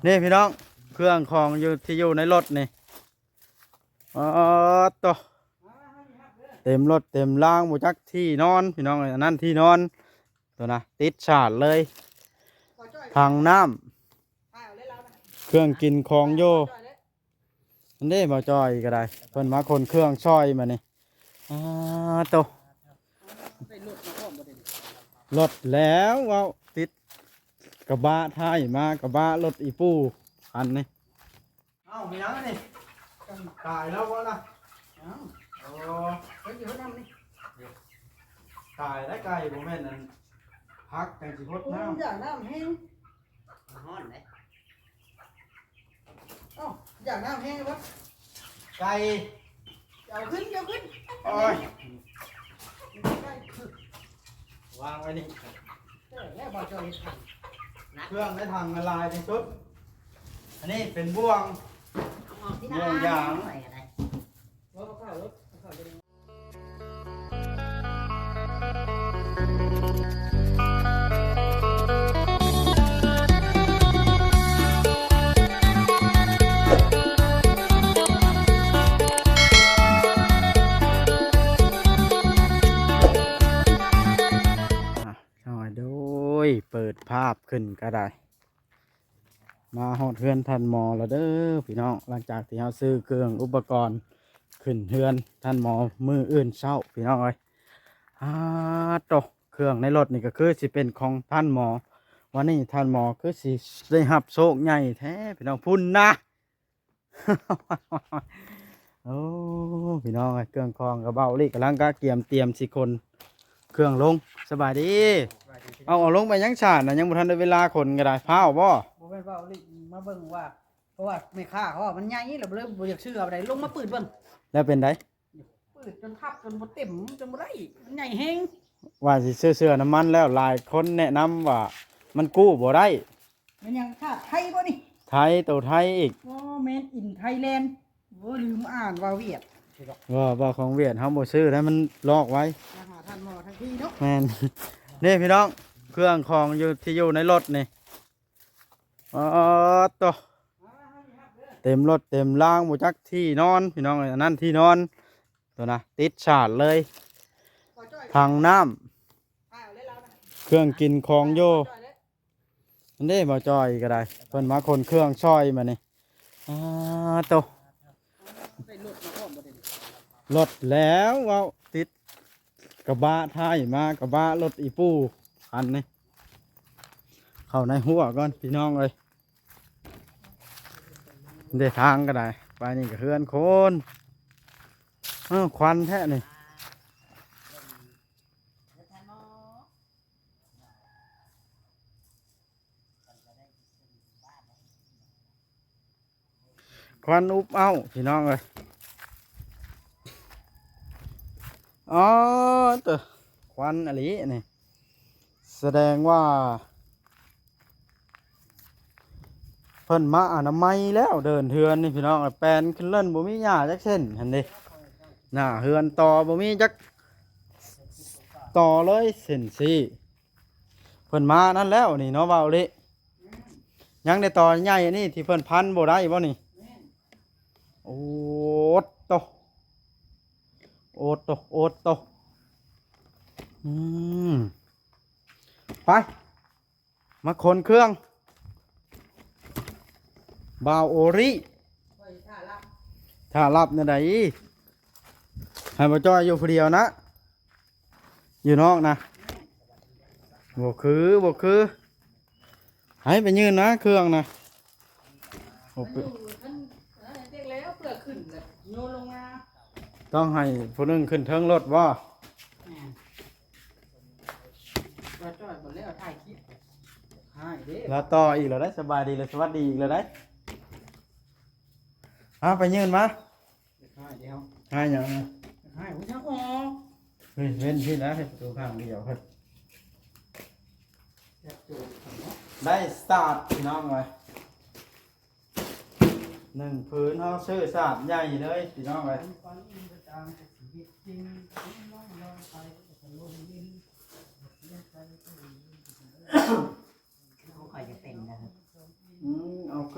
ນີ້ພີ່ນ້ອງ ເຄື່ອງຂອງຢູ່ ທີ່ຢູ່ໃນລົດນີ້ ອໍ ໂຕ ເຕັມລົດເຕັມລາງ ບໍ່ຈັກທີ່ນອນພີ່ນ້ອງເອີຍ. ອັນນັ້ນທີ່ນອນ ໂຕນະ ຕິດສາດເລີຍ ຖັງນ້ຳ ເຄື່ອງກິນຂອງຢູ່. ອັນເດ້ ບ່າວຈ້ອຍກໍໄດ້ ເພິ່ນມາຂົນເຄື່ອງຊ່ອຍມານີ້. ອ້າໂຕ ລົດແລ້ວ ເວົ້າຕິດກະບະທ້າຍມາ ກະບະລົດອີ່ປູ່ຄັນນີ້. ເອົ້າ ມີຫຍັງອັນນີ້? ຕາຍແລ້ວບໍ່ລະ? ເອົ້າ ໂອ້ ເພິ່ນຢູ່ນຳນີ້ ຕາຍໄດ້ໄກ່ ບໍ່ແມ່ນອັນ ຜັກຈັ່ງຊິຫົດນ້ຳ. ຢາກນ້ຳແຮງ ມັນຮ້ອນເດ້. ເອົ້າ ຢາກນ້ຳແຮງບໍ່? ໄກ່ ເອົາຂຶ້ນ ເອົາຂຶ້ນ ໂອ້ຍ ວາງໄວ້ນີ້. ເອີ ແລ້ວບໍ່ເຈົ້າເຮັດທັນ ເຄື່ອງໃນຖັງລະລາຍທີ່ສຸດ. ອັນນີ້ເປັນບ່ວງ ເອົາອອກທີ່ ບ່ວງຢາງ ໄປກໍໄດ້ ບໍ່ ເອົາເຂົ້າລົດ ເອົາເຂົ້າລົດ. ໂອ້ຍ ເປີດພາບຂຶ້ນກໍໄດ້. ມາຮອດເຮືອນທ່ານໝໍແລ້ວເດີພີ່ນ້ອງ ຫຼັງຈາກທີ່ເຮົາຊື້ເຄື່ອງອຸປະກອນຂຶ້ນເຮືອນທ່ານໝໍມື້ອື່ນເຊົ້າພີ່ນ້ອງເອີຍ. ອາໂຕ ເຄື່ອງໃນລົດນີ້ກໍຄືຊິເປັນຂອງທ່ານໝໍ ວັນນີ້ທ່ານໝໍຄືຊິໄດ້ຮັບໂຊກໃຫຍ່ແທ້ພີ່ນ້ອງ ພຸ້ນນະ. ໂອ້ ພີ່ນ້ອງເອີຍ ເຄື່ອງຂອງກະເບົາລິກຳລັງກະກຽມຕຽມຊິຂົນເຄື່ອງລົງ. ສະບາຍດີ. ເອົາ ເອົາລົງໄປຍັງຊານນະ ຍັງບໍ່ທັນໄດ້ເວລາຂົນກໍໄດ້ ພ້າວບໍ່? ບໍ່ແມ່ນເບົາລິ ມາເບິ່ງວ່າ ເພາະວ່າແມ່ຄ້າເຂົາວ່າມັນໃຫຍ່ ແລ້ວເລີຍບໍ່ຢາກຊື້ເອົາໄປ ລົງມາປືດເບິ່ງ ແລ້ວເປັນໃດ? ປືດຈົນທັບ ຈົນບໍ່ເຕັມ ຈົນບໍ່ໄດ້ ມັນໃຫຍ່ແຮງ. ວ່າຊິຊື້ເສື້ອນ້ຳມັນແລ້ວ ຫຼາຍຄົນແນະນຳວ່າມັນກູ້ບໍ່ໄດ້. ແມ່ນຫຍັງ? ທາດໄທບໍ່ນີ້? ໄທ ໂຕໄທອີກ. ໂອ້ made in Thailand. ໂອ້ ລືມອ່ານວ່າຫວຽດ. ວ່າ ວ່າຂອງຫວຽດ ເຮົາບໍ່ຊື້ໄດ້ ມັນລອກໄວ. ມາຫາທ່ານໝໍທັງທີເນາະ. ແມ່ນ. ນີ້ພີ່ນ້ອງ ເຄື່ອງຂອງຢູ່ ທີ່ຢູ່ໃນລົດນີ້. ອໍ ໂຕ ເຕັມລົດເຕັມລາງ ບໍ່ຈັກທີ່ນອນພີ່ນ້ອງເອີຍ. ອັນນັ້ນທີ່ນອນ ໂຕນະ ຕິດສາດເລີຍ ຖັງນ້ຳ ເຄື່ອງກິນຂອງຢູ່. ອັນເດ້ ບ່າວຈ້ອຍກໍໄດ້ ເພິ່ນມາຂົນເຄື່ອງຊ່ອຍມານີ້. ອາໂຕ ລົດແລ້ວ ເວົ້າຕິດກະບະທ້າຍມາ ກະບະລົດອີ່ປູ່ຄັນນີ້. ເຂົ້າໃນຮົ້ວກ່ອນພີ່ນ້ອງເອີຍ. ເດທາງກໍໄດ້ ໄປນີ້ກໍເຮືອນຄົນ. ເອີ ຄວັນແທ້ນີ້. ຄວັນອຸບເອົ້າພີ່ນ້ອງເອີຍ. ອໍ ເຕີ ຄວັນອີ່ຫຼີນີ້. ສະແດງວ່າເພິ່ນມາອະນາໄມແລ້ວ ເດີ່ນເຮືອນນີ້ພີ່ນ້ອງ. ແປນຂຶ້ນເລີ້ນ ບໍ່ມີຫຍ້າຈັກເສັ້ນຫັ້ນເດ້. ໜ້າເຮືອນຕໍ່ ບໍ່ມີຈັກຕໍ່ເລີຍ ເສັ້ນຊີ້. ເພິ່ນມານັ້ນແລ້ວນີ້ເນາະ ເວົ້າເລະ. ຍັງໄດ້ຕໍ່ໃຫຍ່ອັນນີ້ທີ່ເພິ່ນພັນບໍ່ໄດ້ບໍ່ນີ້? ໂອດໂຕ ໂອດໂຕ ໂອດໂຕ. ອືມ ໄປ ມາຂົນເຄື່ອງ ບ່າວໂອລິ. ຖ້າລັບແນວໃດ? ໃຫ້ບ່າວຈ້ອຍຢູ່ຜູ້ດຽວນະ ຢູ່ນອກນະ. ບໍ່ຄື ບໍ່ຄື. ໃຫ້ໄປຍື່ນນະ ເຄື່ອງນະ. ໂອ້ ມັນຢູ່ ມັນ ເອີ ເດັກແລ້ວ ເພື່ອຂຶ້ນແລ້ວໂຍນລົງມາ. ຕ້ອງໃຫ້ຜູ້ໜຶ່ງຂຶ້ນເທິງລົດບໍ່? ແມ່ນ. ວ່າຈອດບໍ່ແລ້ວ ຖ່າຍຄລິບ ຮ້າຍເດ້. ລາວຕໍ່ອີກແລ້ວໄດ໋ ສະບາຍດີແລ້ວ ສະຫວັດດີອີກແລ້ວໄດ໋. ເອົາ ໄປຍື່ນມາ. ຮ້າຍເດ້ເຮົາ. ຮ້າຍຫຍັງ? ຮ້າຍຫຍັງອອກ. ເຮີ້ຍ ເວັ້ນພີ້ນະ ເຮັດປະຕູຂ້າງດຽວເພິ່ນ. ໄດ້ສາດພີ່ນ້ອງເອີຍ. ໜຶ່ງຜືນເຮົາຊື້ສາດໃຫຍ່ເລີຍພີ່ນ້ອງເອີຍ. ຂອງຂ້ອຍຈະເປັນນະ. ອືມ ເອົາເຄ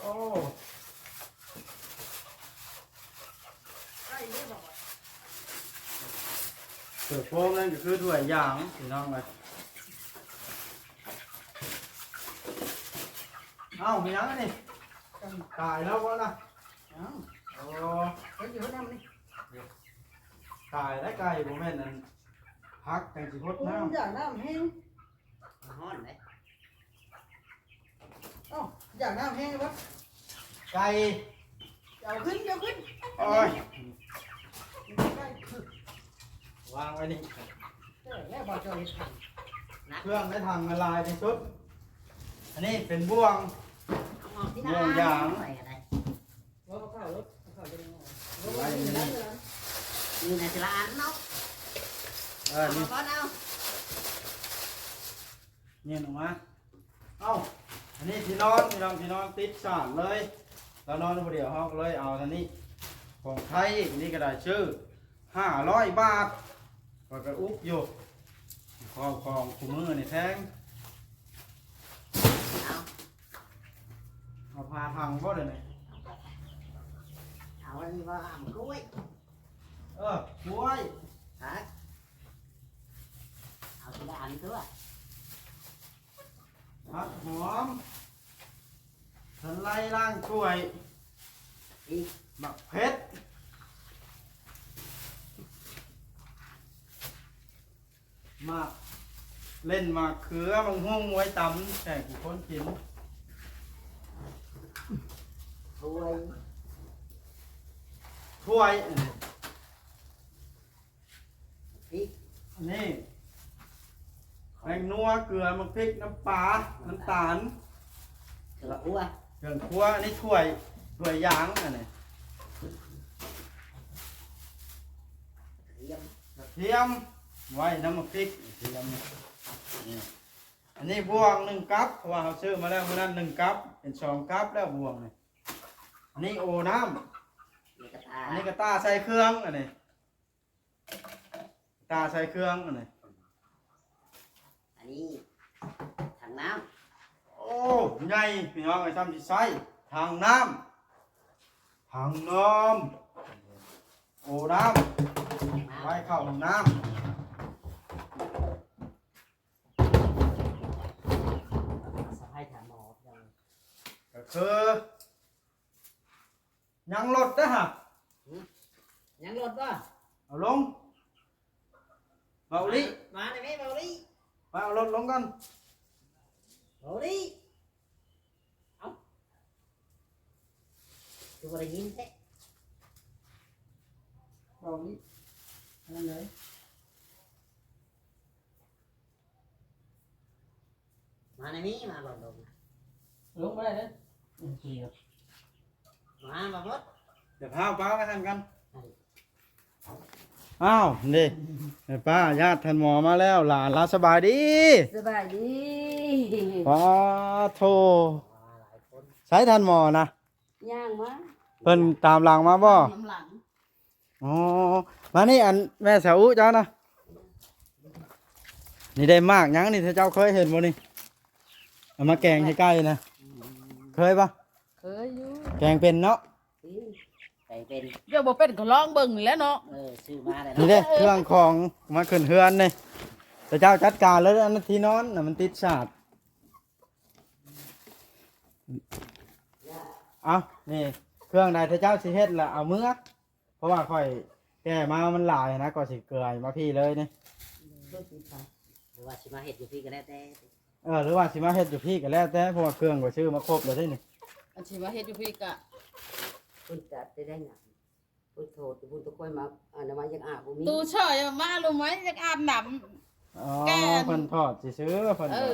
ໂອ້ ເສື້ອໂຄງນັ້ນກໍຄືຖ້ວຍຢາງ ພີ່ນ້ອງເອີຍ. ເອົ້າ ມີຫຍັງອັນນີ້? ຕາຍແລ້ວບໍ່ລະ? ຍັງ. ໂອ້ ເພິ່ນຢູ່ນຳນີ້. ຕາຍແລ້ວໄກ່ ບໍ່ແມ່ນອັນ ຜັກຈັ່ງຊິຫົດນ້ຳ. ຢາກນ້ຳແຮງ. ມັນຮ້ອນເດ້. ເອົ້າ ຢາກນ້ຳແຮງບໍ່? ໄກ່ ເອົາຂຶ້ນ ເອົາຂຶ້ນ. ໂອ້ຍ ໄກ່ ວາງໄວ້ນີ້. ເອີ ແລ້ວບໍ່ເຈົ້າເຮັດຖັງ ເຄື່ອງໃນຖັງຫຼາຍທີ່ສຸດ. ອັນນີ້ເປັນບ່ວງ ເອົາອອກທີ່ ບ່ວງຢາງ ໄປກໍໄດ້. ບໍ່ ເອົາເຂົ້າລົດ ເອົາເຂົ້າຢູ່ໃນ ນີ້ນະ ທີລະອັນເນາະ ເອີ ນີ້ ເອົາກ່ອນ ເອົາ ນີ້ອອກມາ ເອົ້າ ອັນນີ້ທີ່ນອນ ພີ່ນ້ອງ ທີ່ນອນຕິດສານເລີຍ ລາວນອນຜູ້ດຽວ ເຮົາກໍເລີຍເອົາອັນນີ້ ຂອງໄທ ອັນນີ້ກໍໄດ້ ຊື້ຫ້າຮ້ອຍບາດ ຂ້ອຍກໍອຸກຢູ່ ຂອງ ຂອງຄູ່ມື້ນີ້ແພງ ເອົາ ເອົາຜ້າຖັງບໍ່ເດນີ້ ເອົາອັນນີ້ບໍ່ ເອົາກ້ວຍ ເອີ ກ້ວຍ ຜັກ ເອົາທີລະອັນຕົວະ ຜັກຫອມ ສະໄລລ້າງຖ້ວຍ ອີກ ໝາກເຜັດ ໝາກເລັ່ນ ໝາກເຂືອ ໝາກຫຸ່ງ ໄວ້ຕຳແຕ່ງຄົນກິນ ຖ້ວຍ ຖ້ວຍ ພິກ ອັນນີ້ ແປ້ງນົວ ເກືອ ໝາກພິກ ນ້ຳປາ ນ້ຳຕານ ເຄື່ອງຄົວ ເຄື່ອງຄົວ ອັນນີ້ຖ້ວຍ ຖ້ວຍຢາງ ອັນນີ້ ກະທຽມ ກະທຽມ ໄວ້ນຳໝາກພິກ ກະທຽມ ນີ້ ອັນນີ້ບ່ວງໜຶ່ງກັບ ເພາະວ່າເຮົາຊື້ມາແລ້ວມື້ນັ້ນໜຶ່ງກັບ ເປັນສອງກັບແລ້ວບ່ວງນີ້ ອັນນີ້ໂອນ້ຳ ອັນນີ້ກະຕ່າ ອັນນີ້ກະຕ່າໃສ່ເຄື່ອງ ອັນນີ້ ຕາໃສ່ເຄື່ອງ ອັນນີ້ ອັນນີ້ຖັງນ້ຳ ໂອ້ ໃຫຍ່ພີ່ນ້ອງເອີຍ ຊ່ຳຊິໃຊ້ຖັງນ້ຳ ຖັງນ້ຳ ໂອນ້ຳ ໄວ້ເຂົ້າຫ້ອງນ້ຳ ສະພາຍຖາມໝໍ ກໍຄື ຍັງລົດເດ້ຫະ ຫຶ ຍັງລົດບໍ່ ເອົາລົງ ເບົາລີ ມາ ມາໄດ້ແມ່ເບົາລີ ໄປເອົາລົດລົງກ່ອນ ເບົາລີ ເອົ້າ ຄືບໍ່ໄດ້ຍິນແທ້ ເບົາລີ ອັນນັ້ນເລີຍ. ມາໃນນີ້ ມາລອງລົງນະ ລົງບໍ່ໄດ້ເດີ ມາ ມາໝົດ ດຽວພາໄປໄວ້ຫັ້ນກ່ອນ ອ້າວ ນີ້ ແມ່ປ້າຍາດທ່ານໝໍມາແລ້ວ ຫຼານລາວສະບາຍດີ ສະບາຍດີ ປາໂທ ມາຫຼາຍຄົນ ໃສທ່ານໝໍນະ? ຍ່າງມາ ເພິ່ນຕາມຫຼັງມາບໍ່? ຕາມຫຼັງ ອໍ ມານີ້ ອັນແມ່ສາອຸເຈົ້ານະ ນີ້ໄດ້ໝາກຫຍັງນີ້ ເຈົ້າເຄີຍເຫັນບໍ່ນີ້? ເອົາມາແກງໃຫ້ໄກ່ນະ ເຄີຍບໍ່? ເຄີຍຢູ່ ແກງເປັນເນາະ ອືມ ແກງເປັນ ເຈົ້າບໍ່ເປັນກໍລອງເບິ່ງແຫຼະເນາະ ເອີ ຊື້ມາແລ້ວເນາະ ນີ້ເດ້ ເອີ ເຄື່ອງຂອງມາຂຶ້ນເຮືອນນີ້ ເຈົ້າຈັດການເລີຍ ອັນນັ້ນທີ່ນອນນະ ມັນຕິດສາດ ເອົ້າ ນີ້ ເຄື່ອງໃດເຈົ້າຊິເຮັດລະເອົາເມືອ ເພາະວ່າຂ້ອຍແກ່ມາມັນຫຼາຍນະ ກໍຊິເກືອຍມາພີ້ເລີຍນີ້ ຫຼືວ່າຊິມາເຮັດຢູ່ພີ້ກໍແລ້ວແຕ່ ເອີ ຫຼືວ່າຊິມາເຮັດຢູ່ພີ້ກໍແລ້ວແຕ່ ເພາະວ່າເຄື່ອງຂ້ອຍຊື້ມາຄົບແລ້ວເດ້ນີ້ ອັນຊິມາເຮັດຢູ່ພີ້ກະ ເພິ່ນຈັດໄດ້ຫຍັງ ເພິ່ນໂທດ ເພິ່ນຕະກວຍມາອະນາໄມຢາກອາບບໍ່ມີ ຕູ້ຊ່ອຍມາລົງໄວ້ຢາກອາບນ້ຳ ອໍ ແກ່ ເພິ່ນຖອດຊື່ໆ ເພິ່ນ ເອີ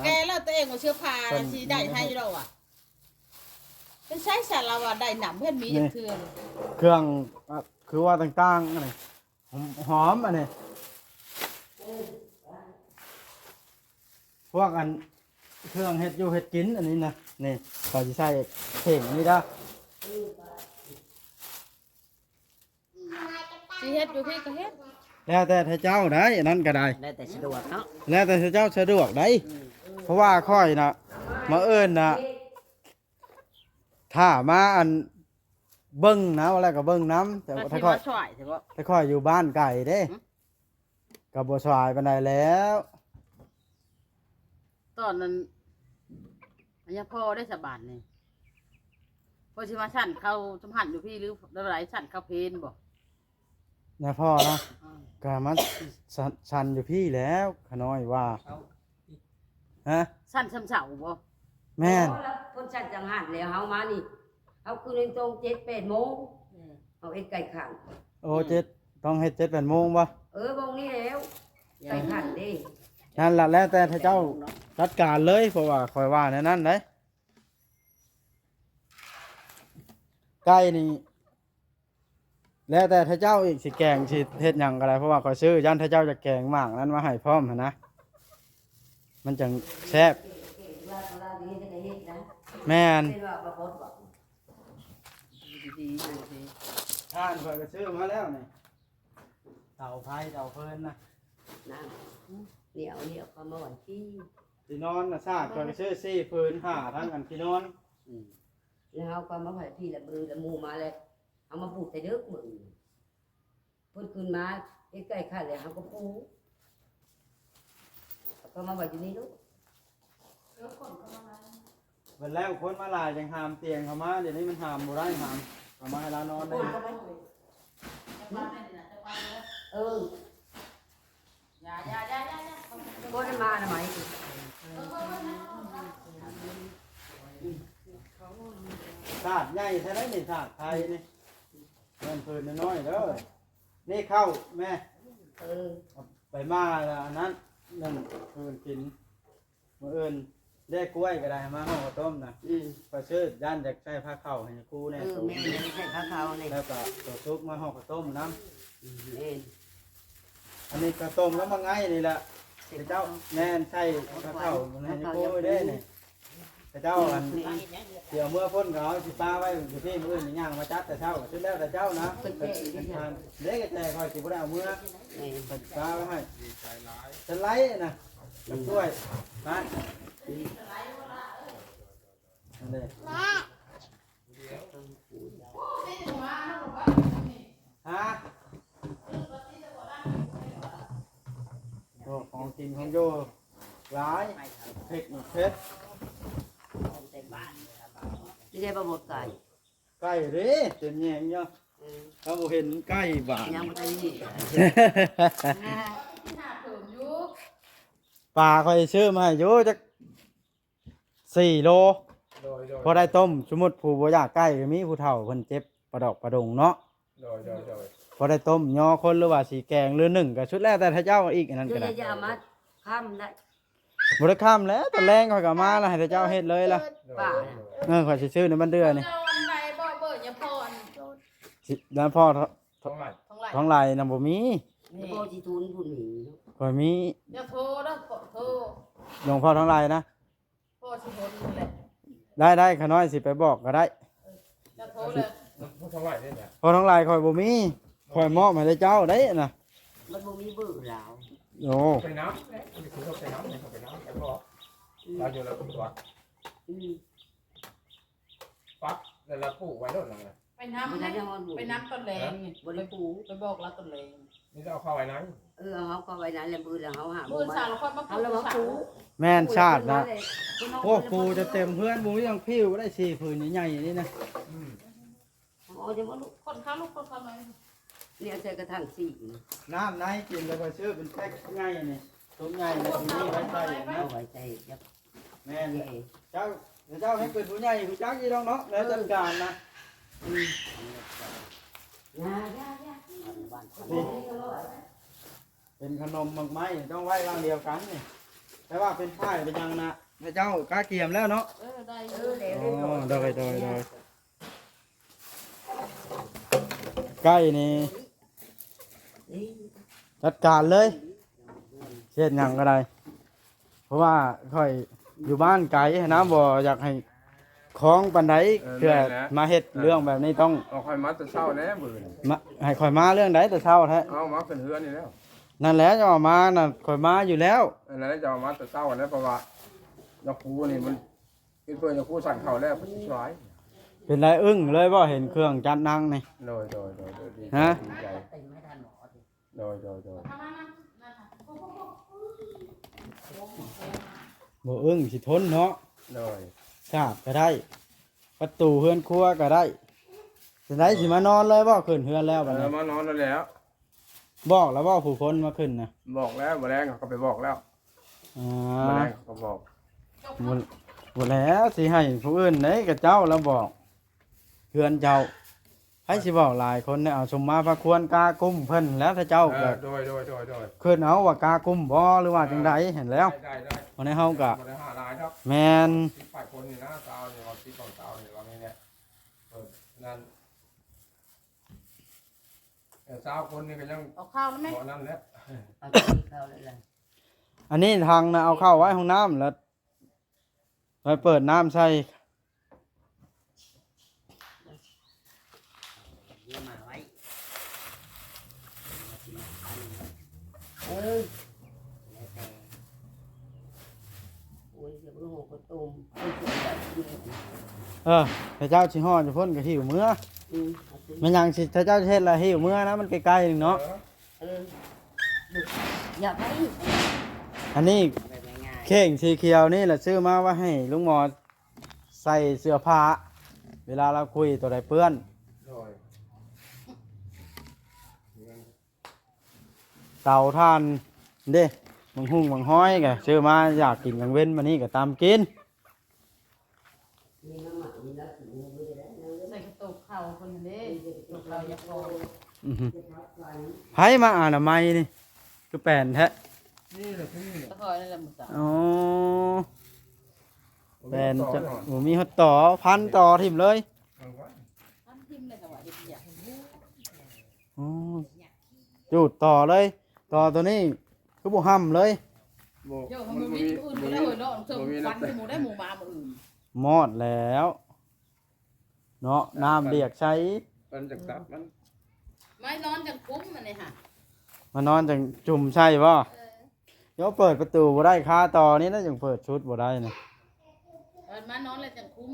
ແກ່ແລ້ວຕົວເອງວ່າເສື້ອຜ້າຊິໄດ້ໃຫ້ດອກວ່າ ເປັນໃສສາລະວ່າໄດ້ນຳເພິ່ນມີຈັກເທື່ອ ເຄື່ອງ ອາ ຄືວ່າຕ່າງໆ ອັນນີ້ ຫອມ ອັນນີ້ ພວກອັນ ເຄື່ອງເຮັດຢູ່ເຮັດກິນ ອັນນີ້ນະ ນີ້ ຂ້ອຍຊິໃສ່ເຄັ່ງອັນນີ້ເດີ ຊິເຮັດຢູ່ພີ້ກໍເຮັດ ແລ້ວແຕ່ເຈົ້າໄດ໋ ອັນນັ້ນກໍໄດ້ ແລ້ວແຕ່ສະດວກເນາະ ແລ້ວແຕ່ເຈົ້າສະດວກໄດ໋ ອືມ ເພາະວ່າຂ້ອຍນະ ມື້ອື່ນນະ ຖ້າມາອັນ ເບິ່ງນະ ວ່າແລ້ວກໍເບິ່ງນຳ ແຕ່ ແຕ່ຂ້ອຍ ແຕ່ຂ້ອຍຢູ່ບ້ານໄກເດ້ ຫຶ ກໍບໍ່ສະບາຍປານໃດແລ້ວ ຕອນນັ້ນ ອັນຍາພໍ່ໄດ້ສະບານນີ້ ເພິ່ນຊິມາສັນເຂົ້າສຳພັນຢູ່ພີ້ ຫຼືແນວໃດ ສັນເຂົ້າເພນບໍ່? ຍາພໍ່ນະ ອືມ ກໍມາສັນ ສັນຢູ່ພີ້ແລ້ວ ຂະນ້ອຍວ່າ ເອົາ ຮະ ສັນຊຳເຊົາບໍ່? ແມ່ນ ເພິ່ນສັນຈັງຫັນແລ້ວ ເຮົາມານີ້ ເຮົາຄືນຕົງເຈັດແປດໂມງ ອືມ ເຮົາເຮັດໄກ່ຂັນ ໂອ້ ເຈັດ ຕ້ອງເຮັດເຈັດແປດໂມງບໍ່? ເອີ ບ່ອນນີ້ແລ້ວ ໄກ່ຂັນເດ້ ນັ້ນລະ ແລ້ວແຕ່ເຂົາເຈົ້າຈັດການເລີຍ ເພາະວ່າຂ້ອຍວ່າແນວນັ້ນເດ້ ໄກ່ນີ້ ແລ້ວແຕ່ທ່ານເຈົ້າອີກ ຊິແກງ ຊິເຮັດຫຍັງກໍໄດ້ ເພາະວ່າຂ້ອຍຊື້ ຢ້ານທ່ານເຈົ້າຈະແກງໝາກນັ້ນມາໃຫ້ພ້ອມຫັ້ນນະ ມັນຈັ່ງແຊບ. ແມ່ນ. ທ່ານຂ້ອຍກໍຊື້ມາແລ້ວນີ້ ເຕົາໄຟເຕົາເຟີນນະ ນັ້ນ ນີ້ເອົາ ນີ້ເອົາເຂົ້າມາໄວ້ທີ່ ທີ່ນອນນະ ຊາດຂ້ອຍກໍຊື້ສີ່ຜືນ ຫ້າທັງອັນທີ່ນອນ. ອືມ ແລ້ວເຮົາກໍມາໄວ້ທີ່ລະ ບຶງລະໝູ່ມາແລ້ວ ເຮົາມາປູກແຕ່ເດິກມື້ອື່ນ ເພິ່ນຂຶ້ນມາເຮັດໃກ້ຄັນແລ້ວ ເຮົາກໍປູກ ເອົາເຂົ້າມາໄວ້ຢູ່ນີ້ໂລດ. ບັດແລ້ວຄົນມາຫຼາຍຈັ່ງຫາມຕຽງເຂົ້າມາ ດຽວນີ້ມັນຫາມບໍ່ໄດ້ ຫາມເຂົ້າມາໃຫ້ລາວນອນໄດ້. ເອີ ຢ່າ ຢ່າ ຢ່າ ຢ່າ ບໍ່ໄດ້ມານະໄໝ ຊາດໃຫຍ່ແທ້ໃດນີ້ ຊາດໄທນີ້ ແມ່ນເພິ່ນນ້ອຍໆເດີ. ນີ້ເຂົ້າແມ່ ເອີ ໄປມາລະອັນນັ້ນ ໜຶ່ງເພິ່ນກິນ ມື້ອື່ນແລກກ້ວຍກໍໄດ້ ມາຫໍ່ເຂົ້າຕົ້ມນະ. ອືມ ຂ້ອຍຊື້ ຢ້ານຢາກໃສ່ພາເຂົ້າໃຫ້ຄູແດ່. ເອີ ແມ່ນ ໃສ່ພາເຂົ້ານີ້ ແລ້ວກໍຕົວສຸກມາຫໍ່ເຂົ້າຕົ້ມນຳ. ອືມ ແມ່ນ. ອັນນີ້ກໍຕົ້ມກັບໝາກໄງນີ້ແຫຼະ ເຈົ້າ. ແມ່ນ ໃສ່ພາເຂົ້າໃຫ້ຄູເດ້ນີ້. ເຂົາເຈົ້າອັນ ຊິເອົາເມືອພຸ້ນກໍເອົາ ຊິປະໄວ້ຢູ່ພີ້ ມື້ອື່ນຍ່າງມາຈັດແຕ່ເຊົ້າ ສຸດແລ້ວແຕ່ເຈົ້ານະ. ເດ້ ກະແຈຂ້ອຍຊິບໍ່ໄດ້ເອົາເມືອ ປະໄວ້ໃຫ້ ສະໄລນະ ກັບຖ້ວຍ ປະ ອັນເດ້. ຮະ ໂອ້ ຂອງກິນຂອງຢູ່ຫຼາຍ ເຜັດເຜັດ ນີ້ໄດ້ບໍ່ໝົດໄກ່ ໄກ່ເດ້ ເຕັມແຍງຢູ່. ເອີ ເຮົາບໍ່ເຫັນໄກ່ບາດ ຍັງບໍ່ໄດ້ມີ ປາຂ້ອຍຊື້ມາໃຫ້ຢູ່ຈັກ ສີ່ໂລ ໂດຍ ໂດຍ ພໍໄດ້ຕົ້ມ. ສົມມຸດຜູ້ບໍ່ຢາກໄກ່ກໍມີ ຜູ້ເຖົ້າເພິ່ນເຈັບປະດອກປະດົງເນາະ ໂດຍ ໂດຍ ໂດຍ ພໍໄດ້ຕົ້ມຍໍຄົນ ຫຼືວ່າຊິແກງ ຫຼືໜຶ້ງກໍສຸດແລ້ວແຕ່ທ່ານເຈົ້າອີກ ອັນນັ້ນກໍໄດ້ ເຈົ້າຢ່າມາຄ້ຳໄດ້ ບໍ່ໄດ້ຄ້ຳແລ້ວ ຕອນແລງຂ້ອຍກໍມາແລ້ວ ໃຫ້ທ່ານເຈົ້າເຮັດເລີຍລະ ໂດຍ ເອີ ຂ້ອຍຊິຊື້ໃນບັນເດືອນີ້ ເຈົ້າອັນໃດບໍ່ ເບີຍາພອນ ຊິ ຍາພໍ່ ທອງຫຼ້າຍ ທອງຫຼ້າຍນະບໍ່ມີ ນີ້ ພໍ່ຊິທູນພຸ້ນມີ ຂ້ອຍມີ ຢ່າໂທເດີ ໂທ ຫຼວງພໍ່ທອງຫຼ້າຍນະ ພໍ່ຊິຫົນແຫຼະ ໄດ້ ໄດ້ ຂ້ານ້ອຍຊິໄປບອກກໍໄດ້ ເອີ ຈະໂທແຫຼະ ພໍ່ທອງຫຼ້າຍເດ້ນະ ພໍ່ທອງຫຼ້າຍຂ້ອຍບໍ່ມີ ຂ້ອຍມອບໃຫ້ແຕ່ເຈົ້າໄດ້ນະ ມັນບໍ່ມີເບີລາວ ໂອ້ ໄປນຳແຫຼະ ໄປນຳ ໄປນຳ ໄປບອກ ອືມ ລາວຢູ່ລາວກວດ ອືມ ປັບ ແລ້ວລະປູກໄວ້ໂລດນະ ໄປນຳ ບໍ່ທັນໄດ້ຮອດໝູ່ ໄປນຳຕອນແລງນີ້ ບໍ່ໄດ້ປູກ ໄປບອກລາວຕອນແລງ ນີ້ເອົາເຂົ້າໄວ້ໃນ ເອີ ເອົາເຂົ້າໄວ້ໃນ ແລ້ວມື້ລະເຮົາຫາ ມື້ເຊົ້າລະຄ່ອຍມາປູກ ເຮົາລະມາປູກ ປູກ ແມ່ນຊາດນະ ເຮົາລະມາປູກ ໂອ້ ປູຈະເຕັມເຮືອນ ບໍ່ມີຫຍັງຜິວໄດ້ ສີ່ຜືນໃຫຍ່ໆນີ້ນະ ອືມ ເອົາອອກ ເອົາອອກ ຄົນເຂົ້າລູກ ຄົນເຂົ້າໜ້ອຍ ນີ້ເອົາໃສ່ກະຖາງສີ ນ້ຳໃນກິນແລ້ວກໍຊື້ເປັນແພັກໃຫຍ່ນີ້ ຖົງໃຫຍ່ນີ້ ມີໄວ້ໃສ່ນະ ເອົາໄວ້ໃສ່ ແມ່ນ ເຈົ້າ ເຈົ້າໃຫ້ເປັນຜູ້ໃຫຍ່ຮູ້ຈັກຢູ່ດອກເນາະ ແນວຈັດການນະ ອືມ ເປັນຂະໜົມໝາກໄມ້ ຕ້ອງໄວ້ວາງດຽວກັນນີ້ ແຕ່ວ່າເປັນປ້າຍເປັນຫຍັງນະ ເຈົ້າກະກຽມແລ້ວເນາະ ເອີ ໄດ້ຢູ່ ເອີ ໂດຍ ໂດຍ ໂດຍ ໄກ່ນີ້ຈັດການເລີຍ ເຮັດຫຍັງກໍໄດ້ ເພາະວ່າຂ້ອຍຢູ່ບ້ານໄກຫັ້ນນະ ບໍ່ຢາກໃຫ້ຄອງປານໃດ ເອີ ເທື່ອ ແມ່ນແຫຼະ ມາເຮັດເລື່ອງແບບນີ້ຕ້ອງ ເອົາຂ້ອຍມາແຕ່ເຊົ້າແຫຼະມື້ນີ້ ມາ ໃຫ້ຂ້ອຍມາເລື່ອງໃດແຕ່ເຊົ້າແທ້ ເອົາມາຂຶ້ນເຮືອນນີ້ແລ້ວ ນັ້ນແຫຼະ ເຈົ້າເອົາມານະ ຂ້ອຍມາຢູ່ແລ້ວ ອັນນັ້ນແຫຼະ ເຈົ້າເອົາມາແຕ່ເຊົ້າແລ້ວ ເພາະວ່າຍາຄູນີ້ມັນ ເຮັດເພື່ອຍາຄູສັນເຂົ້າແລ້ວກໍຊິສວາຍ ເປັນໄດ ອຶ້ງເລີຍບໍ່ ເຫັນເຄື່ອງຈັດໜັງນີ້ ໂດຍ ໂດຍ ໂດຍ ໂດຍ ດີ ຮະ ດີໃຈ ໂດຍ ໂດຍ ໂດຍ ບໍ່ອຶ້ງຊິທົນເນາະ ໂດຍ ສາບກໍໄດ້ ປະຕູເຮືອນຄົວກໍໄດ້ ຈັ່ງໃດຊິມານອນເລີຍບໍ່ ຂຶ້ນເຮືອນແລ້ວບັດນີ້ ເອີ ມານອນແລ້ວ ບອກແລ້ວບໍ່ຜູ້ຄົນມາຂຶ້ນນະ ບອກແລ້ວ ມື້ແລງເຂົາກໍໄປບອກແລ້ວ ອ່າ ມື້ແລງເຂົາກໍບອກ ບໍ່ ບໍ່ແລ້ວ ຊິໃຫ້ຜູ້ອື່ນເດ້ ກະເຈົ້າລະບອກ ເຮືອນເຈົ້າ ໃຜຊິເວົ້າຫຼາຍຄົນເດ້ ເອົາສົມມາພາຄວນກາກຸ້ມເພິ່ນແລ້ວ ຖ້າເຈົ້າ ເອີ ກໍ ໂດຍ ໂດຍ ໂດຍ ໂດຍ ຄິດເອົາວ່າກາກຸ້ມບໍ່ ຫຼືວ່າຈັ່ງໃດຫັ້ນແລ້ວ ໄດ້ ໄດ້ ວັນນີ້ເຮົາກໍ ບໍ່ໄດ້ຫາຫຼາຍດອກ ແມ່ນ ສິບປາຍຄົນນີ້ນະ ຊາວນີ້ວ່າ ສິບປາຍຊາວນີ້ວ່າແມ່ນແຫຼະ ເອີ ນັ້ນ ຊາວຄົນນີ້ກໍຍັງ ເອົາເຂົ້າແລ້ວແມ່ ເອົານັ້ນແຫຼະ ເອົາເຂົ້າແລ້ວ. ອັນນີ້ຖັງນະ ເອົາເຂົ້າໄວ້ຫ້ອງນ້ຳ ແລ້ວໄວ້ເປີດນ້ຳໃສ່. ເອົາມາໄວ້ ເອີ ແລ້ວແຕ່ ໂອ້ຍ ຢາກໄປຫົວກະຕົ້ມ ເອີ ຖ້າເຈົ້າຊິຮອດຢູ່ພຸ້ນກໍຫິ້ວເມືອ. ອືມ ແມ່ນຫຍັງຊິ ຖ້າເຈົ້າເຮັດລະຫິ້ວເມືອນະ ມັນໃກ້ໆໜຶ່ງເນາະ. ເອີ ເອີ ຢ່າໄປ. ອັນນີ້ ແບບງ່າຍໆ ເຂ່ງສີຂຽວນີ້ລະ ຊື້ມາໄວ້ໃຫ້ລຸງໝໍໃສ່ເສື້ອຜ້າ ເວລາລາວຄຸຍໂຕໃດເປື້ອນ. ໂດຍ ເຕົາຖ່ານເດ້ ບັກຫຸ່ງບັກຫອຍກໍຊື້ມາ ຢາກກິນກາງເວັນ ມື້ນີ້ກໍຕຳກິນ. ໃສ່ກະໂຕກເຂົ້າເພິ່ນເດ້ ໂຕກເຂົ້າຢາກອອກ. ອືຮຶ ໃຜມາອະນາໄມນີ້ ຄືແປນແທ້? ນີ້ແຫຼະ ນີ້ແຫຼະ ຂ້ອຍນີ້ແຫຼະມື້ເຊົ້າ. ອໍ ແປນ ບໍ່ມີຮອດຕໍ່ ພັນຕໍ່ຖິ້ມເລີຍ. ພັນຖິ້ມເລີຍ ແຕ່ວ່າເຮັດວຽກ. ອໍ ຈູດຕໍ່ເລີຍ ຕໍ່ໂຕນີ້ຄືບໍ່ຫ້ຳເລີຍ. ບໍ່ ໂຍ ມັນບໍ່ມີ ມັນບໍ່ມີ ອື່ນບໍ່ໄດ້ເຮີຍເນາະ ເທື່ອ ບໍ່ມີ ຟັນ ນຳ ທີ່ໝູໄດ້ໝູມາມື້ອື່ນ. ມອດແລ້ວເນາະ ນ້ຳລຽກໃສ່ ມັນຈັກຕັດມັນ ມານອນຈັ່ງຄຸມມັນນີ້ຫະ ມານອນຈັ່ງຈຸ່ມໃສ່ບໍ່? ເອີ ໂຍ ເປີດປະຕູບໍ່ໄດ້ ຄາຕໍ່ນີ້ນະ ຈັ່ງເປີດຊຸດບໍ່ໄດ້ນະ. ເອີ ມານອນແລ້ວຈັ່ງຄຸມ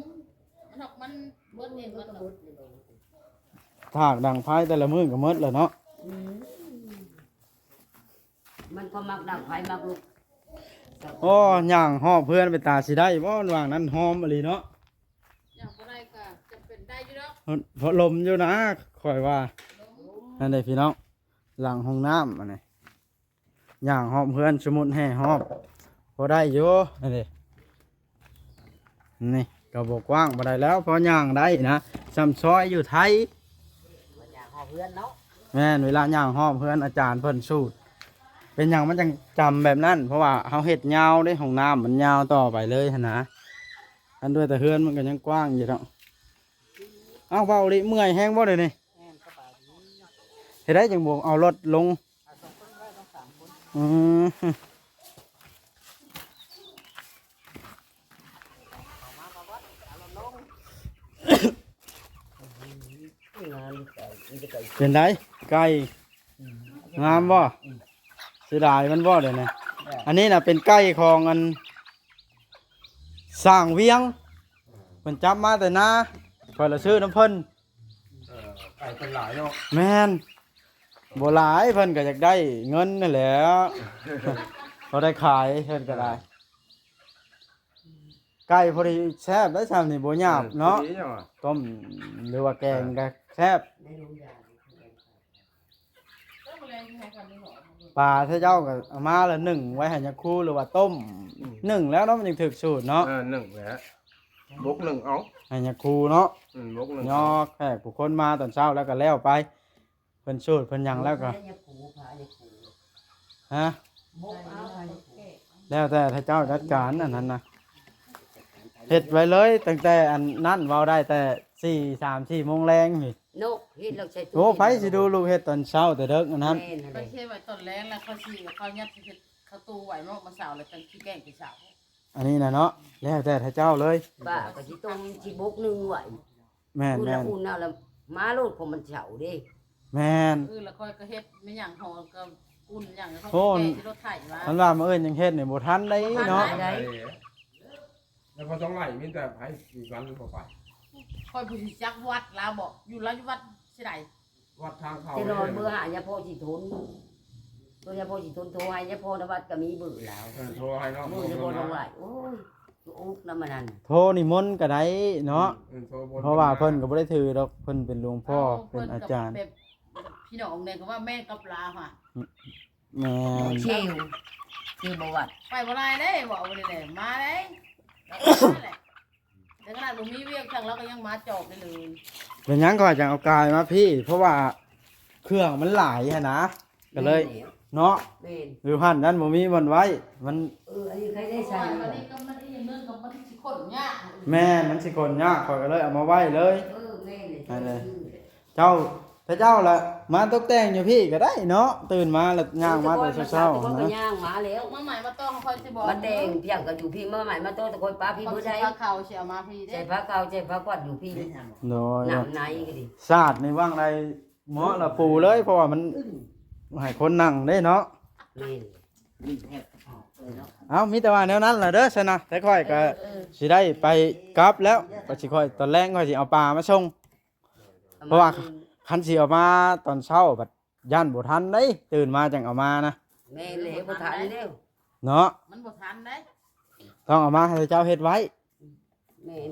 ມັນອອກ ມັນເບິດເອງມັນເນາະ. ຖາກດັງໄຟແຕ່ລະມື້ກໍໝົດແລ້ວເນາະ. ອືມ ມັນກໍມັກດັງໄຟມັກລຸກ. ໂອ້ ຍ່າງຮອບເຮືອນເປັນຕາຊິໄດ້ບໍ່ ຫວ່າງນັ້ນຫອມອີ່ຫຼີເນາະ. ຍ່າງບໍ່ໄດ້ກໍຈຳເປັນໄດ້ຢູ່ດອກ ເພາະລົມຢູ່ນະ ຂ້ອຍວ່າ. ນັ້ນເດ້ພີ່ນ້ອງ ຫຼັງຫ້ອງນ້ຳອັນນີ້ ຍ່າງຮອບເຮືອນ ສົມມຸດແຫ່ຮອບ ພໍໄດ້ຢູ່. ອັນນີ້ ນີ້ກໍບໍ່ກວ້າງປານໃດແລ້ວ ພໍຍ່າງໄດ້ນະ ສ່ຳຊອຍຢູ່ໄທ ຍ່າງຮອບເຮືອນເນາະ. ແມ່ນ ເວລາຍ່າງຮອບເຮືອນອາຈານເພິ່ນສູດ ເປັນຫຍັງມັນຈັ່ງຈຳແບບນັ້ນ ເພາະວ່າເຮົາເຮັດຍາວເດ້ ຫ້ອງນ້ຳມັນຍາວຕໍ່ໄປເລີຍຫັ້ນນະ. ອັນດ້ວຍແຕ່ເຮືອນມັນກໍຍັງກວ້າງຢູ່ດອກ. ເອົ້າ ເວົ້າອີ່ຫຼີ ເມື່ອຍແຮງບໍ່ດຽວນີ້? ແມ່ນ ສະບາຍດີ. ເຮັດໃດຈັ່ງບໍ່ເອົາລົດລົງ? ອືມ ເປັນໃດ ໄກ່ ອືມ ງາມບໍ່? ອືມ ເສຍດາຍມັນບໍ່ດຽວນີ້? ອັນນີ້ນະເປັນໄກ່ຂອງອັນ ສ້າງວຽງ ເພິ່ນຈັບມາແຕ່ນາ ຂ້ອຍລະຊື້ນຳເພິ່ນ. ເອີ ໄກ່ເພິ່ນຫຼາຍເນາະ. ແມ່ນ ບໍ່ຫຼາຍ ເພິ່ນກໍຢາກໄດ້ເງິນນັ້ນແຫຼະ ພໍໄດ້ຂາຍເພິ່ນກໍໄດ້. ໄກ່ພໍດີແຊບໄດ໋ ຊ່ຳນີ້ບໍ່ຫຍາບເນາະ. ເອີ ພໍດີຫຍັງຫວາ ຕົ້ມ ຫຼືວ່າແກງກໍແຊບ. ປາເຈົ້າກໍເອົາມາລະໜຶ້ງໄວ້ໃຫ້ຍາຄູ ຫຼືວ່າຕົ້ມ. ອືມ ໜຶ້ງແລ້ວເນາະ ມັນຈຶ່ງຖືກສູດເນາະ. ເອີ ໜຶ້ງແຫຼະ ບົກໜຶ້ງເອົາ ໃຫ້ຍາຄູເນາະ. ອືມ ບົກໜຶ້ງ ຍອກແຂກຜູ້ຄົນມາຕອນເຊົ້າແລ້ວກໍແລ້ວໄປ ເພິ່ນສູດເພິ່ນຫຍັງແລ້ວກໍ ຍາຄູ ພາຍາຄູ ຮະ ບົກເອົາ ແລ້ວແຕ່ເຈົ້າຈັດການອັນນັ້ນນະ ເຮັດໄວ້ເລີຍ. ຕັ້ງແຕ່ອັນນັ້ນເວົ້າໄດ້ແຕ່ສີ່ ສາມສີ່ໂມງແລງນີ້ ໂນ ເຮັດແລ້ວໃສ່ຕູ້. ໂອ້ ໃຜຊິດູລູກເຮັດຕອນເຊົ້າແຕ່ເດິກອັນນັ້ນ? ແມ່ນ ໄປເຮັດໄວ້ຕອນແລງແລ້ວ ເຂົາຊິ ເຂົາຍັດເຮັດເຂົ້າຕູ້ໄວ້ເນາະ ມື້ເຊົ້າແລ້ວຈັ່ງຊິແກງແຕ່ເຊົ້າ. ອັນນີ້ນະເນາະ ແລ້ວແຕ່ເຈົ້າເລີຍ. ປ້າກໍຊິຕົ້ມ ຊິບົກໜຶ້ງໄວ້. ແມ່ນໆ ອຸ່ນເອົາລະມາໂລດ ເພາະມັນເຊົ້າເດ້. ແມ່ນ ເອີ ລະຂ້ອຍກໍເຮັດແມ່ນຫຍັງຫໍກໍອຸ່ນຫຍັງ ແລ້ວຂ້ອຍ ໂອ້ ກໍແກະໃສ່ລົດໄຖວ່າ ມັນວ່າມື້ອື່ນຍັງເຮັດນີ້ບໍ່ທັນໄດ໋ເນາະ. ບໍ່ທັນໄດ໋. ແລ້ວພໍຕ້ອງໄລ່ ມີແຕ່ໃຜຊິກັນຫຼືບໍ່ໄປ? ຂ້ອຍຜູ້ຊິຈັກວັດລາວບໍ ຢູ່ລາວຢູ່ວັດຊິໃດ ວັດທາງເຂົ້າ ແຕ່ນອນເບີຫາຍາພໍ່ສີທົນ ໂທຍາພໍ່ສີທົນ ໂທໃຫ້ຍາພໍ່ນະວັດກໍມີເບີລາວ. ເອີ ໂທໃຫ້ເນາະ ເບີຍາພໍ່ນະວັດ. ໂອ້ຍ ອຸກນຳມັນນັ້ນ ໂທນິມົນກໍໄດ້ເນາະ. ອືມ ເອີ ໂທບົນ ເພາະວ່າເພິ່ນກໍບໍ່ໄດ້ຖືດອກ ເພິ່ນເປັນຫຼວງພໍ່ ເອີ ເປັນອາຈານ. ແບບພີ່ນ້ອງແດ່ກໍວ່າແມ່ນກັບລາວຫະ. ແມ່ນ ເຊວ ເຊວບໍ່ວັດ ໄປບໍ່ໄດ້ເດ້ ເວົ້າບໍ່ໄດ້ແຫຼະ ມາເດ້ ແຕ່ຂະໜາດບໍ່ມີວຽກຈັ່ງ ລາວກໍຍັງມາຈອບໄດ້ເລີຍ. ເປັນຫຍັງຂ້ອຍຈັ່ງເອົາກາຍມາພີ້ ເພາະວ່າເຄື່ອງມັນຫຼາຍຫັ້ນນະ ກໍເລີຍ ແມ່ນແຫຼະ ເນາະ. ແມ່ນ ຢູ່ຫັ້ນນັ້ນບໍ່ມີບ່ອນໄວ້ ມັນ ເອີ ອັນນີ້ໃຜໄດ້ໃສ່ ເພາະວ່າອັນນີ້ກໍມັນອີກຢ່າງໜຶ່ງກໍມັນຊິຂົນຍາກ. ແມ່ນ ມັນຊິຂົນຍາກ ຂ້ອຍກໍເລີຍເອົາມາໄວ້ເລີຍ. ເອີ ແມ່ນເລີຍ ຫັ້ນແຫຼະ ເຈົ້າ ເຈົ້າລະມາຕົກແຕ່ງຢູ່ພີ້ກໍໄດ້ເນາະ ຕື່ນມາລະຍ່າງມາແຕ່ເຊົ້າໆ ຂ້ອຍກໍ ນະ ຍ່າງມາແລ້ວ ມາໃໝ່ມາຕໍ່ຂ້ອຍຊິບອກ ມາແຕ່ງພຽງກັນຢູ່ພີ້ ມາໃໝ່ມາຕໍ່ແຕ່ຂ້ອຍປ້າພີ້ ຂ້ອຍ ເບີດ ຊິ ໃດ ພາເຂົ້າຊິເອົາມາພີ້ເດ້ ໃສ່ພາເຂົ້າໃສ່ພາຂວັນຢູ່ພີ້ ໂດຍ ນ້ຳໃນກໍດີ ສາດໃນວັງໃດ ເໝາະລະປູເລີຍ ເພາະວ່າມັນໃຫ້ຄົນນັ່ງເດ້ເນາະ ແມ່ນ ເອົ້າ ມີແຕ່ວ່າແນວນັ້ນລະເດີຊັ້ນນະ ແຕ່ຂ້ອຍກໍ ເອີ ເອີ ຊິໄດ້ໄປກັບແລ້ວ ກໍຊິຂ້ອຍ ຕອນແລງຂ້ອຍຊິເອົາປາມາສົ່ງ ເພາະວ່າຄັນຊິເອົາມາຕອນເຊົ້າບັດຢ້ານບໍ່ທັນເດ້ ຕື່ນມາຈັ່ງເອົາມານະ ແມ່ນແຫຼະ ບໍ່ທັນແລ້ວ ເນາະ ມັນບໍ່ທັນເດ້ ຕ້ອງເອົາມາໃຫ້ເຈົ້າເຮັດໄວ້ ແມ່ນ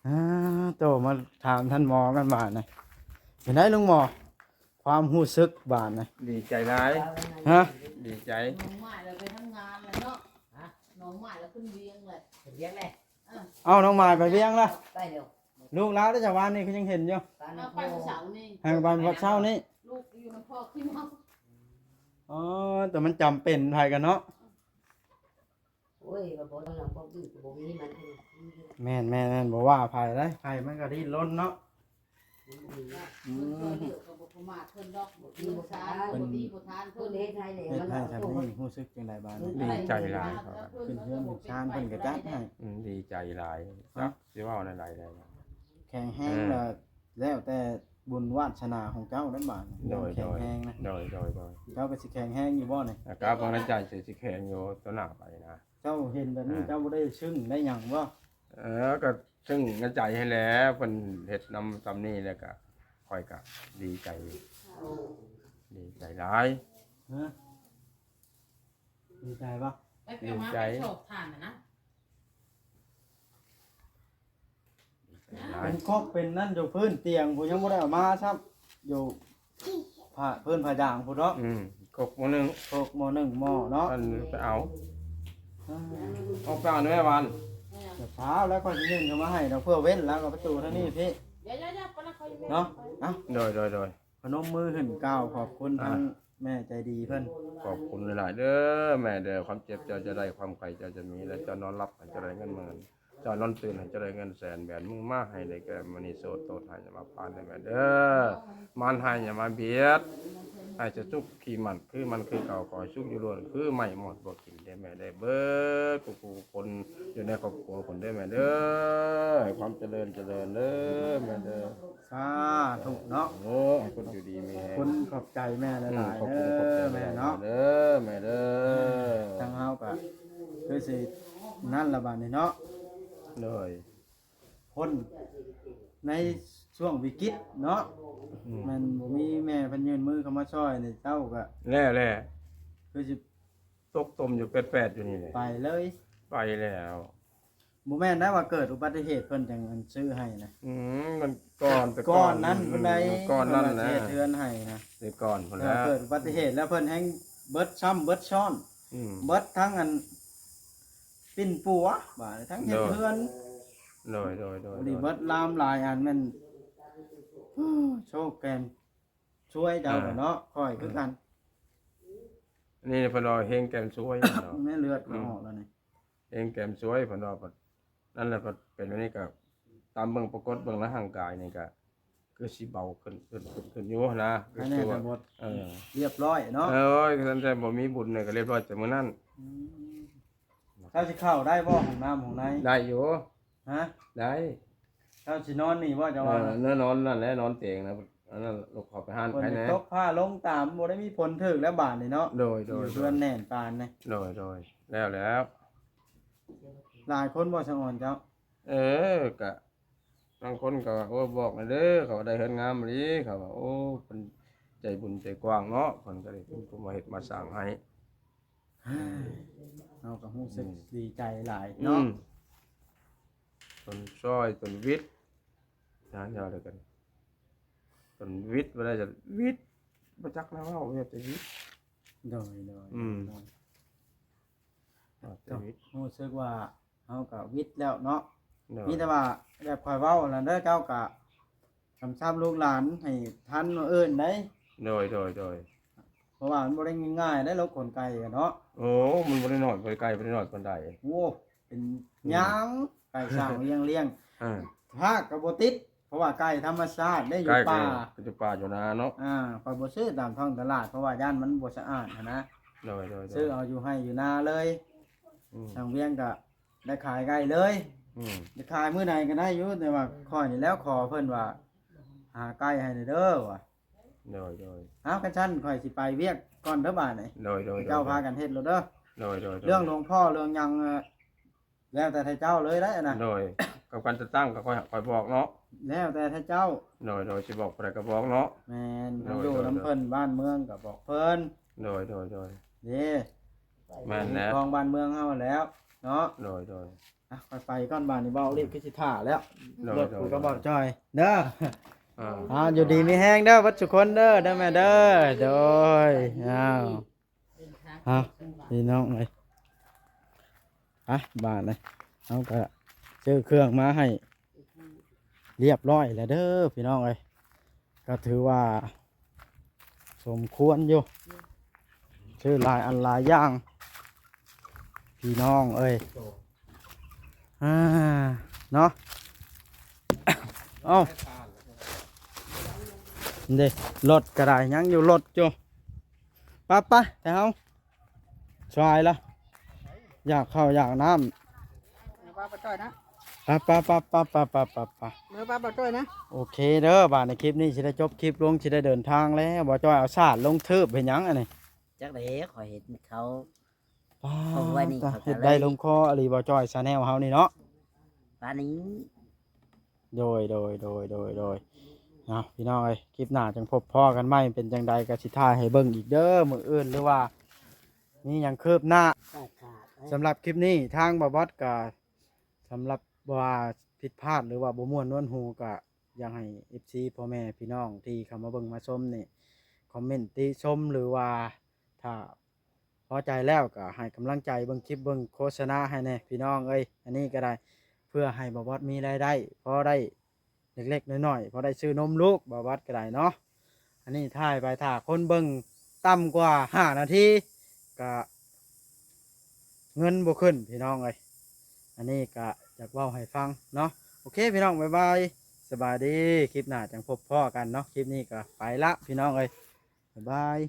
ອ່າ ໂຕ ມາຖາມທ່ານໝໍກັນບາດນີ້ ເປັນໃດລຸງໝໍ ຄວາມຮູ້ສຶກບາດນີ້ ດີໃຈຫຼາຍ ຮະ ດີໃຈ ນ້ອງໝາຍລະໄປທຳງານແລ້ວເນາະ ນ້ອງໝາຍລະຂຶ້ນວຽງແລ້ວ ຂຶ້ນວຽງແລ້ວ ເອີ ເອົ້າ ນ້ອງໝາຍໄປວຽງລະ ໄປແລ້ວ ລູກລາວໄດ້ຈາກວານນີ້ຄືຍັງເຫັນຢູ່ ເອົາ ໄປມື້ເຊົ້ານີ້ ຫາໄປມື້ເຊົ້ານີ້ ລູກຢູ່ນຳພໍ່ຄືເຮົາ ອໍ ແຕ່ມັນຈຳເປັນໃຜກັນເນາະ ໂອ້ຍ ວ່າບໍ່ ບໍ່ ບໍ່ມີມັນ ແມ່ນໆໆ ບໍ່ວ່າໃຜເດ້ ໃຜມັນກໍດີ້ນລົນເນາະ ອືມ ເພິ່ນຊ່ວຍເຫຼືອກໍບໍ່ປະໝາດເພິ່ນດອກ ບໍ່ດີບໍ່ທານ ເພິ່ນ ບໍ່ດີບໍ່ທານເພິ່ນ ເຮັດໃຫ້ຊຳນີ້ຮູ້ສຶກຈັ່ງໃດບາດນີ້ ດີໃຈຫຼາຍ ຂຶ້ນເຮືອນຂຶ້ນຊານເພິ່ນກໍຈັດໃຫ້ ອືມ ດີໃຈຫຼາຍ ຈັກຊິເວົ້າແນວໃດແລ້ວ ແຂງແຮງ ເອີ ລະແລ້ວແຕ່ບຸນວາດສະໜາຂອງເຈົ້າເດ້ບາດນີ້ ໂດຍ ແຂງແຮງນະ ໂດຍ ໂດຍ ໂດຍ ເຈົ້າກໍຊິແຂງແຮງຢູ່ບໍ່ນີ້ ກໍບາງໃນໃຈຊິ ຊິແຂງຢູ່ຕໍ່ໜ້າໄປນະ ເຈົ້າເຫັນແບບນີ້ ອ່າ ເຈົ້າບໍ່ໄດ້ຊຶ້ງໄດ້ຫຍັງບໍ່ ເອີ ກໍຊຶ້ງໃນໃຈຫັ້ນແຫຼະ ເພິ່ນເຮັດນຳຊ່ຳນີ້ແລ້ວກໍ ຂ້ອຍກໍດີໃຈ ດີໃຈຫຼາຍ ຮະ ດີໃຈບໍ່ ໄປເອົາມາ ດີໃຈ ໄປສອບທ່ານນະ ເປັນຄອກເປັນນັ້ນຢູ່ພື້ນຕຽງພຸ້ນ ຍັງບໍ່ໄດ້ເອົາມາຊ້ຳ ຢູ່ຜ້າພື້ນຜ້າຢາງພຸ້ນເນາະ ອືມ ຄອກໝໍ້ໜຶ່ງ ຄອກໝໍ້ໜຶ່ງໝໍ້ເນາະ ອັນໄປເອົາ ອ່າ ອອກໄປເອົາແມ່ວານ ແຕ່ເຊົ້າແລ້ວຂ້ອຍຊິຍື່ນເຂົ້າມາໃຫ້ດອກ ເພື່ອເວັ້ນແລ້ວກໍປະຕູທາງນີ້ພີ້ ເນາະ ເອົ້າ ໂດຍ ໂດຍ ໂດຍ ພະນົມມືຂຶ້ນກ່າວຂອບຄຸນ ອ່າ ທາງແມ່ໃຈດີເພິ່ນ ຂອບຄຸນຫຼາຍໆເດີແມ່ເດີ ຄວາມເຈັບເຈົ້າຈະໄດ້ ຄວາມໄຂ້ເຈົ້າຈະມີ ແລະ ເຈົ້ານອນຫຼັບໃຫ້ເຈົ້າໄດ້ເງິນໝື່ນ ເຈົ້ານອນຕື່ນໃຫ້ເຈົ້າໄດ້ເງິນແສນ ແບນມືມາໃຫ້ໄດ້ແກ່ມະນີໂສດໂຕໄທຍະມາພານເດ້ແມ່ເດີ ມານໄຮຍະມາບຽດ ໃຫ້ເຈົ້າສຸກຂີ່ໝັ້ນຄືມັນຄືເກົ່າ ຂໍໃຫ້ສຸກຢູ່ລ້ວນຄືໄມ້ໝອດບໍ່ກິນເດ້ແມ່ເດີ ເບີດທຸກໆຄົນຢູ່ໃນຄອບຄົວພຸ້ນເດ້ແມ່ເດີ ໃຫ້ຄວາມຈະເລີນຈະເລີນເດີແມ່ເດີ ສາທຸເນາະ ໂອ້ ໃຫ້ຄົນຢູ່ດີມີແຮງ ຂອບຄຸນຂອບໃຈແມ່ຫຼາຍໆ ອືມ ເດີ ຂອບຄຸນຂອບໃຈແມ່ເນາະ ເດີແມ່ເດີ ທາງເຮົາກໍຄືຊິນັ້ນລະບາດນີ້ເນາະ ໂດຍ ພົ້ນໃນຊ່ວງວິກິດເນາະ ອືມ ແມ່ນບໍ່ມີແມ່ເພິ່ນຍື່ນມືເຂົ້າມາຊ່ອຍນີ້ ເຈົ້າກໍແລ້ວແຫຼະ ຄືຊິຕົກຕົມຢູ່ແປດໆຢູ່ນີ້ແຫຼະ ໄປເລີຍ ໄປແລ້ວ ບໍ່ແມ່ນໄດ້ວ່າເກີດອຸບັດຕິເຫດເພິ່ນຈັ່ງອັນຊື້ໃຫ້ນະ ອືມ ມັນກ່ອນ ແຕ່ກ່ອນນັ້ນພຸ້ນໃດ ກ່ອນນັ້ນນະ ເພິ່ນວ່າຊິເຮັດເຮືອນໃຫ້ນະ ແຕ່ກ່ອນພຸ້ນແຫຼະ ເກີດອຸບັດຕິເຫດແລ້ວເພິ່ນແຮງເບິດຊ້ຳເບິດຊ້ອນ ອືມ ເບິດທັງອັນ ປິ່ນປົວ ບາດນີ້ທັງເຮັດເຮືອນ ໂດຍ ໂດຍ ໂດຍ ໂດຍ ນີ້ເບິດລາມຫຼາຍອັນແມ່ນ ໂຊກແກມຊ່ວຍເຈົ້າ ອ່າ ເນາະ ຂ້ອຍຄືກັນ ນີ້ເພິ່ນວ່າເຮງແກມຊ່ວຍເນາະ ແມ່ນເລືອດກໍອອກແລ້ວນີ້ ເຮງແກມຊ່ວຍເພິ່ນວ່າ ນັ້ນແຫຼະ ເປັນອັນນີ້ກໍຕາມເບິ່ງປາກົດເບິ່ງໃນຮ່າງກາຍນີ້ກໍ ຄືຊິເບົາຂຶ້ນ ຂຶ້ນ ຂຶ້ນ ຂຶ້ນຢູ່ຫັ້ນນະ ອັນນີ້ກໍບໍ່ ເອີ ລຽບຮ້ອຍເນາະ ໂອ້ຍ ຄັນແຕ່ບໍ່ມີບຸນນີ້ກໍລຽບຮ້ອຍແຕ່ມື້ນັ້ນ ອືມ ເຈົ້າຊິເຂົ້າໄດ້ບໍ່ ຫ້ອງນ້ຳຫ້ອງໃນ ໄດ້ຢູ່ ຮະ ໄດ້ ເຈົ້າຊິນອນນີ້ບໍ່ ເຈົ້າວ່າ ເອີ ນອນນັ້ນແຫຼະ ນອນຕຽງນະ ອັນນັ້ນ ລູກເຂົ້າໄປຮ້ານໃຜແດ່ ຝົນຕົກຟ້າລົງຕາມ ບໍ່ໄດ້ມີຝົນຖືກແລ້ວບາດນີ້ເນາະ ໂດຍ ໂດຍ ຢູ່ເຮືອນແໜ້ນປານນີ້ ໂດຍ ໂດຍ ແລ້ວ ແລ້ວ ຫຼາຍຄົນບໍ່ ສະອອນເຈົ້າ ເອີ ກະ ບາງຄົນກໍວ່າ ໂອ້ ບອກແດ່ເດີ ເຂົາວ່າໄດ້ເຮືອນງາມອີ່ຫຼີ ເຂົາວ່າ ໂອ້ ເພິ່ນໃຈບຸນໃຈກວ້າງເນາະ ເພິ່ນກໍໄດ້ເປັນຜູ້ມາເຮັດມາສ້າງໃຫ້ ເຮົາກໍຮູ້ສຶກ ອືມ ດີໃຈຫຼາຍເນາະ ອືມ ຕົນຊ່ອຍ ຕົນວິດ ຫາແນວດຽວກັນ ຕົນວິດ ບໍ່ໄດ້ຈະວິດ ບໍ່ຈັກແນວເວົ້າ ເຮັດແຕ່ວິດ ໂດຍ ໂດຍ ອືມ ໂດຍ ເຮັດແຕ່ວິດ ຮູ້ສຶກວ່າ ເຮົາກໍວິດແລ້ວເນາະ ໂດຍ ມີແຕ່ວ່າແບບຂ້ອຍເວົ້ານັ້ນເດີ ເຈົ້າກໍກຳຊັບລູກຫຼານໃຫ້ທັນມື້ອື່ນໄດ໋ ໂດຍ ໂດຍ ໂດຍ ເພາະວ່າມັນບໍ່ໄດ້ງ່າຍໆໄດ໋ ລົກຂົນໄກ່ກໍເນາະ ໂອ້ ມັນບໍ່ໄດ້ນ້ອຍ ບໍ່ໄດ້ໄກ ບໍ່ໄດ້ນ້ອຍປານໃດ ໂອ້ ເປັນ ອືມ ຍາງ ໄກ່ສ້າງລ້ຽງ ລ້ຽງ ເອີ ພາກກໍບໍ່ຕິດ ເພາະວ່າໄກ່ທຳມະຊາດໄດ້ຢູ່ປ່າ ໄກ່ກໍຢູ່ປ່າຢູ່ນາເນາະ ອ່າ ຂ້ອຍບໍ່ຊື້ຕາມທ້ອງຕະຫຼາດ ເພາະວ່າຢ້ານມັນບໍ່ສະອາດຫັ້ນນະ ໂດຍໆໆ ຊື້ເອົາຢູ່ໄຮ່ຢູ່ນາເລີຍ ອືມ ທາງວຽງກໍໄດ້ຂາຍໄກ່ເລີຍ ອືມ ໄດ້ຂາຍມື້ໃດກໍໄດ້ຢູ່ ແຕ່ວ່າຂ້ອຍນີ້ແຫຼ້ວຂໍເພິ່ນວ່າ ຫາໄກ່ໃຫ້ແດ່ເດີວ່າ ໂດຍໆ ເອົາ ຄັນຊັ້ນຂ້ອຍຊິໄປວຽກກ່ອນເດີບາດນີ້ ໂດຍໆໆ ເຈົ້າພາກັນເຮັດໂລດເດີ ໂດຍໆໆ ເລື່ອງຫຼວງພໍ່ເລື່ອງຫຍັງ ແລ້ວແຕ່ເຈົ້າເລີຍໄດ໋ອັນນະ ໂດຍ ກັບການຈັດຕັ້ງກໍຄ່ອຍ ຄ່ອຍບອກເນາະ ແລ້ວແຕ່ເຈົ້າ ໂດຍໆ ຊິບອກຜູ້ໃດກໍບອກເນາະ ແມ່ນ ໂດຍໆ ຢູ່ນຳເພິ່ນ ບ້ານເມືອງກໍບອກເພິ່ນ ໂດຍໆໆ ເດ້ ແມ່ນແຫຼະ ຂອງບ້ານເມືອງເຮົາແລ້ວເນາະ ໂດຍໆ ອ່ະ ຂ້ອຍໄປກ່ອນບາດນີ້ ເວົ້າເລກຄືຊິຖ້າແລ້ວ ໂດຍໆ ລົດກູກໍບໍ່ຈ່ອຍເດີ ອ່າ ອ່າ ຢູ່ດີມີແຮງເດີ ເບິດທຸກຄົນເດີ ເດີແມ່ເດີ ໂດຍ ອ້າວ ຮະ ພີ່ນ້ອງເອີຍ ໄປ ບາດນີ້ເຮົາກໍຊື້ເຄື່ອງມາໃຫ້ລຽບຮ້ອຍແລ້ວເດີ ພີ່ນ້ອງເອີຍ ກໍຖືວ່າສົມຄວນຢູ່ ຊື້ຫຼາຍອັນຫຼາຍຢ່າງ ພີ່ນ້ອງເອີຍ ອ່າ ເນາະ ເອົ້າ ເດ້ ລົດກໍໄດ້ ຍັງຢູ່ລົດຢູ່ ໄປໆ ແຕ່ເຮົາ ສວາຍລະ ຢາກເຂົ້າຢາກນ້ຳ ເມືອປ້າບໍ່ຈ່ອຍນະ ໄປໆໆ ເມືອປ້າບໍ່ຈ່ອຍນະ ໂອເຄເດີ ບາດໃນຄລິບນີ້ຊິໄດ້ຈົບຄລິບລົງ ຊິໄດ້ເດີນທາງແລ້ວ ບໍ່ຈ່ອຍເອົາສາດລົງທືບເຮັດຫຍັງອັນນີ້ ຈັກແຫຼະ ຂ້ອຍເຫັນເຂົາ ປ້າ ຂອງໄວ້ນີ້ ເຮັດໄດ້ລົງຄໍອີ່ຫຼີ ບໍ່ຈ່ອຍ Channel ເຮົານີ້ເນາະ ປານນີ້ ໂດຍ ໂດຍ ໂດຍ ໂດຍ ໂດຍ ເອົາ ພີ່ນ້ອງເອີຍ ຄລິບໜ້າຈັ່ງພົບພໍ້ກັນໃໝ່ ເປັນຈັ່ງໃດກໍຊິຖ່າຍໃຫ້ເບິ່ງອີກເດີ ມື້ອື່ນ ຫຼືວ່າມີຫຍັງຄືບໜ້າ ສຳລັບຄລິບນີ້ທາງບ່າວບອດກໍ ສຳລັບວ່າຜິດພາດ ຫຼືວ່າບໍ່ມ່ວນນວນຫູ ກໍຢາກໃຫ້ ເອັຟຊີ ພໍ່ແມ່ພີ່ນ້ອງທີ່ເຂົ້າມາເບິ່ງມາຊົມນີ້ ຄອມເມັນຕິຊົມ ຫຼືວ່າຖ້າພໍໃຈແລ້ວກໍໃຫ້ກຳລັງໃຈເບິ່ງຄລິບເບິ່ງໂຄສະນາໃຫ້ແດ່ພີ່ນ້ອງເອີຍ ອັນນີ້ກໍໄດ້ ເພື່ອໃຫ້ບ່າວບອດມີລາຍໄດ້ ພໍໄດ້ ເລັກໆນ້ອຍໆ ພໍໄດ້ຊື້ນົມລູກ ບ່າວບອດກໍໄດ້ເນາະ ອັນນີ້ຖ່າຍໄປ ຖ້າຄົນເບິ່ງຕ່ຳກວ່າຫ້ານາທີ ກະເງິນບໍ່ຂຶ້ນພີ່ນ້ອງເອີຍ ອັນນີ້ກະຢາກເວົ້າໃຫ້ຟັງເນາະ ໂອເຄພີ່ນ້ອງ ບາຍບາຍ ສະບາຍດີ ຄລິບໜ້າຈັ່ງພົບພໍ້ກັນເນາະ ຄລິບນີ້ກະໄປລະພີ່ນ້ອງເອີຍ ບາຍບາຍ.